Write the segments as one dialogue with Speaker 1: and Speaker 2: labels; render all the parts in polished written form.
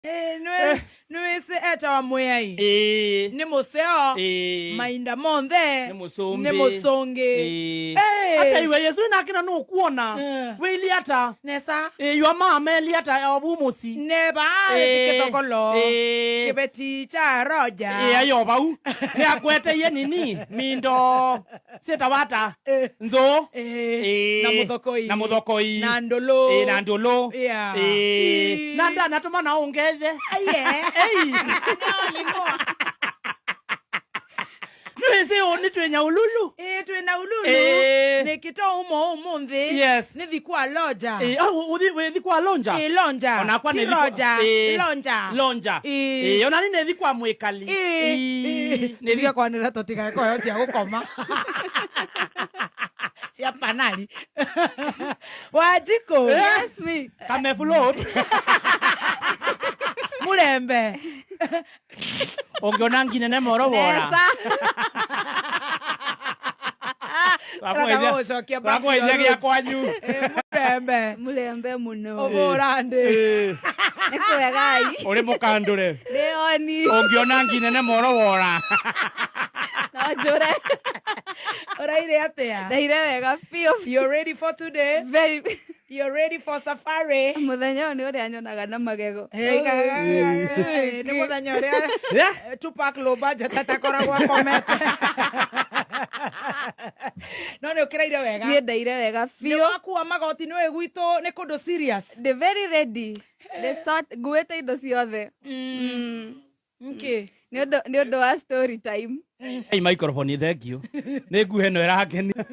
Speaker 1: Nĩwĩsĩ etawa Mwĩai.
Speaker 2: Ĩĩ.
Speaker 1: Nĩ mũseo.
Speaker 2: Ĩĩ.
Speaker 1: Mainda monthe.
Speaker 2: Nĩ mũsũmbĩ.
Speaker 1: Nĩ mũsũngĩ.
Speaker 2: Ĩĩ.
Speaker 1: Ĩĩ.
Speaker 2: Ata iwe Yesu nake na nũkuona.
Speaker 1: Eh.
Speaker 2: Wĩili ata?
Speaker 1: Nesa.
Speaker 2: Ĩĩ, your mama eli ata obu mũci?
Speaker 1: Neba.
Speaker 2: Ĩĩ.
Speaker 1: Kĩthokolo.
Speaker 2: Ĩĩ.
Speaker 1: Kĩbeti cha Roja.
Speaker 2: Ĩĩ, ayo vau. Nĩ akweteie nini mindo ciĩtawa ata?
Speaker 1: Eh.
Speaker 2: Nzũ.
Speaker 1: Ĩĩ.
Speaker 2: Ĩĩ.
Speaker 1: Na mũthokoi.
Speaker 2: Na mũthokoi.
Speaker 1: Na ndũlũ.
Speaker 2: Ĩĩ, na ndũlũ.
Speaker 1: Yeah.
Speaker 2: Ĩĩ.
Speaker 1: Ĩĩ.
Speaker 2: Na ndanatũma na ũngethe.
Speaker 1: Aye.
Speaker 2: Ei. Nĩwĩsĩ ũũ nĩ twĩ Nyaululu.
Speaker 1: Ĩĩ, twĩ na ululu.
Speaker 2: Ĩĩ.
Speaker 1: Nĩkĩto umo ũmũnthĩ.
Speaker 2: Yes.
Speaker 1: Nĩthi kwa Lonja.
Speaker 2: Ĩĩ, ah, wĩthi kwa Lonja?
Speaker 1: Ĩĩ, Lonja.
Speaker 2: Onakwa
Speaker 1: Ti
Speaker 2: nĩthi kwa-
Speaker 1: Roja.
Speaker 2: Ĩĩ.
Speaker 1: Lonja.
Speaker 2: Lonja.
Speaker 1: Ĩĩ.
Speaker 2: Ĩĩ, ona ni nĩthi kwa Mwĩkali. Ĩĩ, nĩthi-
Speaker 1: Tige kwanĩrĩra tũtigae kũheo cia gũkoma cia panari. Wanjikũ.
Speaker 3: Yes, me.
Speaker 2: Kame float.
Speaker 1: Mũrembe.
Speaker 2: Ũngĩona ngi nene moro wora.
Speaker 3: Nesa.
Speaker 1: Tũrenda gũgũcokia back to your
Speaker 2: Wakũgeithia gĩa
Speaker 1: roots.
Speaker 2: kwanyu.
Speaker 1: Ĩĩ, mũrembe.
Speaker 3: Mulembe muno.
Speaker 1: Ũbũra ndĩ.
Speaker 2: Ĩĩ,
Speaker 3: Nĩ kwegai.
Speaker 2: ũrĩ mũkandũre.
Speaker 3: Ndĩoni.
Speaker 2: Ũngĩona ngi nene moro wora.
Speaker 3: No njũre.
Speaker 1: Ũraire atĩa?
Speaker 3: Ndaire wega biũ.
Speaker 1: You're ready for today?
Speaker 3: Very.
Speaker 1: You're ready for safari?
Speaker 3: Mũthenya ũyũ nĩ ũrĩa nyonaga na magego.
Speaker 1: Hey, nĩ mũthenya ũrĩa
Speaker 2: Yeah.
Speaker 1: Tupac low budget atakoragwo akomete. No nĩ ũkĩraire wega.
Speaker 3: Niĩ ndaire wega
Speaker 1: Nĩ
Speaker 3: biũ.
Speaker 1: wakua magoti nĩ ũĩ gwitũ nĩ kũndũ serious.
Speaker 3: Ndĩ very ready. Ndĩ sort nguĩte indo ciothe.
Speaker 1: Nkĩ?
Speaker 3: Nĩ ũndũ wa story time.
Speaker 2: Hey, microphone, thank you. Nĩ nguhe ĩno ĩrakenia.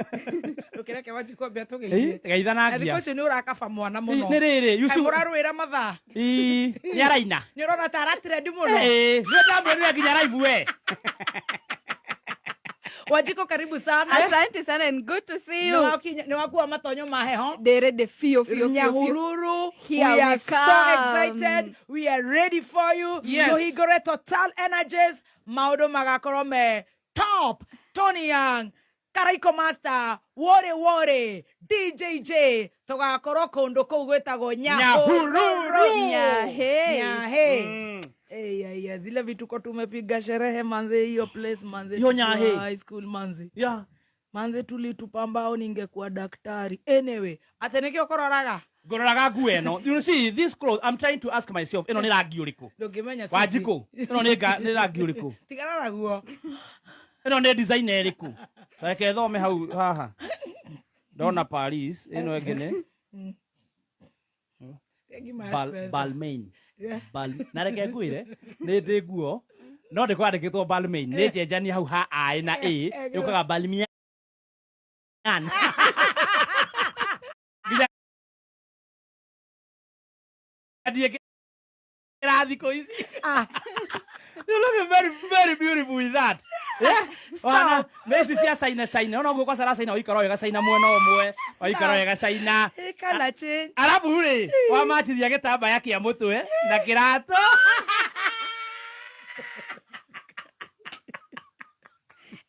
Speaker 1: Ndũkĩreke Wanjikũ ambe atũgeithie.
Speaker 2: Ĩĩ, geithanagia.
Speaker 1: Na thikũ icio nĩ ũrakaba mwana mũno.
Speaker 2: Nĩ rĩrĩ,
Speaker 1: Kaĩ
Speaker 2: Yusuf.
Speaker 1: mũrarũĩra mathaa.
Speaker 2: Ĩĩ, nĩ araina.
Speaker 1: Nĩ ũrona ta aratrendi mũno.
Speaker 2: Ĩĩ, nĩ ndamwĩrire nginya live we.
Speaker 1: Wanjikũ, karibu sana.
Speaker 3: Asante sana and good to see you.
Speaker 1: Nĩ wakua matonyo ma heho.
Speaker 3: Ndĩ ready biũ biũ biũ biũ.
Speaker 1: Nyahururu,
Speaker 3: Here
Speaker 1: we
Speaker 3: we
Speaker 1: are so
Speaker 3: come.
Speaker 1: excited. We are ready for you.
Speaker 2: Yes.
Speaker 1: Tũhingũre Total Energies. Maũndũ magakorwo me top. Tony Young, Karaiko Master, Wore Wore, DJJ. Tũgakorwo kũndũ kũu gwĩtagwo Nyahururu.
Speaker 2: Nyahururu.
Speaker 3: Nyahe.
Speaker 1: Nyahe.
Speaker 2: Mm.
Speaker 1: Hey, yeah, yeah. Zile vituko tumepiga sherehe manze, hiyo place manze,
Speaker 2: Hiyo
Speaker 1: tukiwa
Speaker 2: Nyahe.
Speaker 1: high school manze.
Speaker 2: Yeah.
Speaker 1: Manze tulitupa mbao, ningekuwa daktari. Anyway, atĩ nĩkĩo ũkũroraga?
Speaker 2: Ngũroraga nguo ĩno. You see this clothes, I'm trying to ask myself, ĩno nĩ rangi ũrĩkũ?
Speaker 1: Ndũngĩmenya suti.
Speaker 2: Wanjikũ, ĩno nĩ rangi ũrĩkũ?
Speaker 1: Tigana naguo.
Speaker 2: Ĩno nĩ design ĩrĩkũ? Reke thome hau haha. Ndona Paris, ĩno ĩngĩ nĩ
Speaker 1: Ngima ya Spencer.
Speaker 2: Balmain.
Speaker 1: Yeah.
Speaker 2: Na reke ngwĩre, nĩ ndĩ nguo no ndĩ kwandĩkĩtwo Balmain, nĩ njenjania hau ha I na A, yũkaga Balmian. Nginya ndiĩ kĩrathi ici.
Speaker 1: Ah.
Speaker 2: You look very very beautiful with that. Yeah? Wana, nĩ ici cia caina caina, ona ũguo kwaca caina ũikara wega caina mwena ũmwe, ũikara wega caina.
Speaker 1: Kana change.
Speaker 2: Arabu rĩ, wamachithia gĩtambaya kĩa mũtwe na kĩratũ.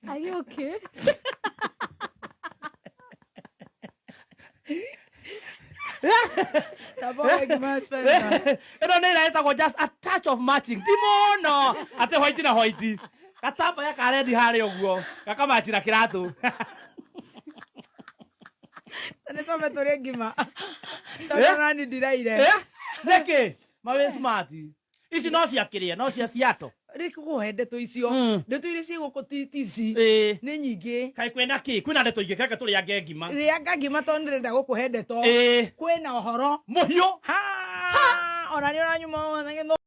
Speaker 3: Are you okay?
Speaker 1: Tabora ngima ya Spencer.
Speaker 2: Ĩno nĩ ĩrĩa ĩtagwo just a touch of matching, ti mũno atĩ white na white. Gatambaya ka rendi harĩa ũguo, gakamachi na kĩratũ.
Speaker 1: Nĩ twambe tũrĩe ngima. Tondũ nani ndiraire.
Speaker 2: Eh? Nĩkĩ? Mawĩ smart. Ici no cia kĩrĩa, no cia ciato.
Speaker 1: Rĩ kũhe ndeto icio.
Speaker 2: Mm.
Speaker 1: Ndeto iria ciĩ gũkũ ti ici.
Speaker 2: Ĩĩ.
Speaker 1: Nĩ nyingĩ.
Speaker 2: Kaĩ kwĩna kĩ? Kwĩna ndeto ingĩ, reke tũrĩange ngima.
Speaker 1: Rĩanga ngima tondũ ndĩrenda gũkũhe ndeto.
Speaker 2: Ĩĩ.
Speaker 1: Kwĩna ũhoro.
Speaker 2: Mũhiũ.
Speaker 1: Ha! Ona nĩ ũranyuma.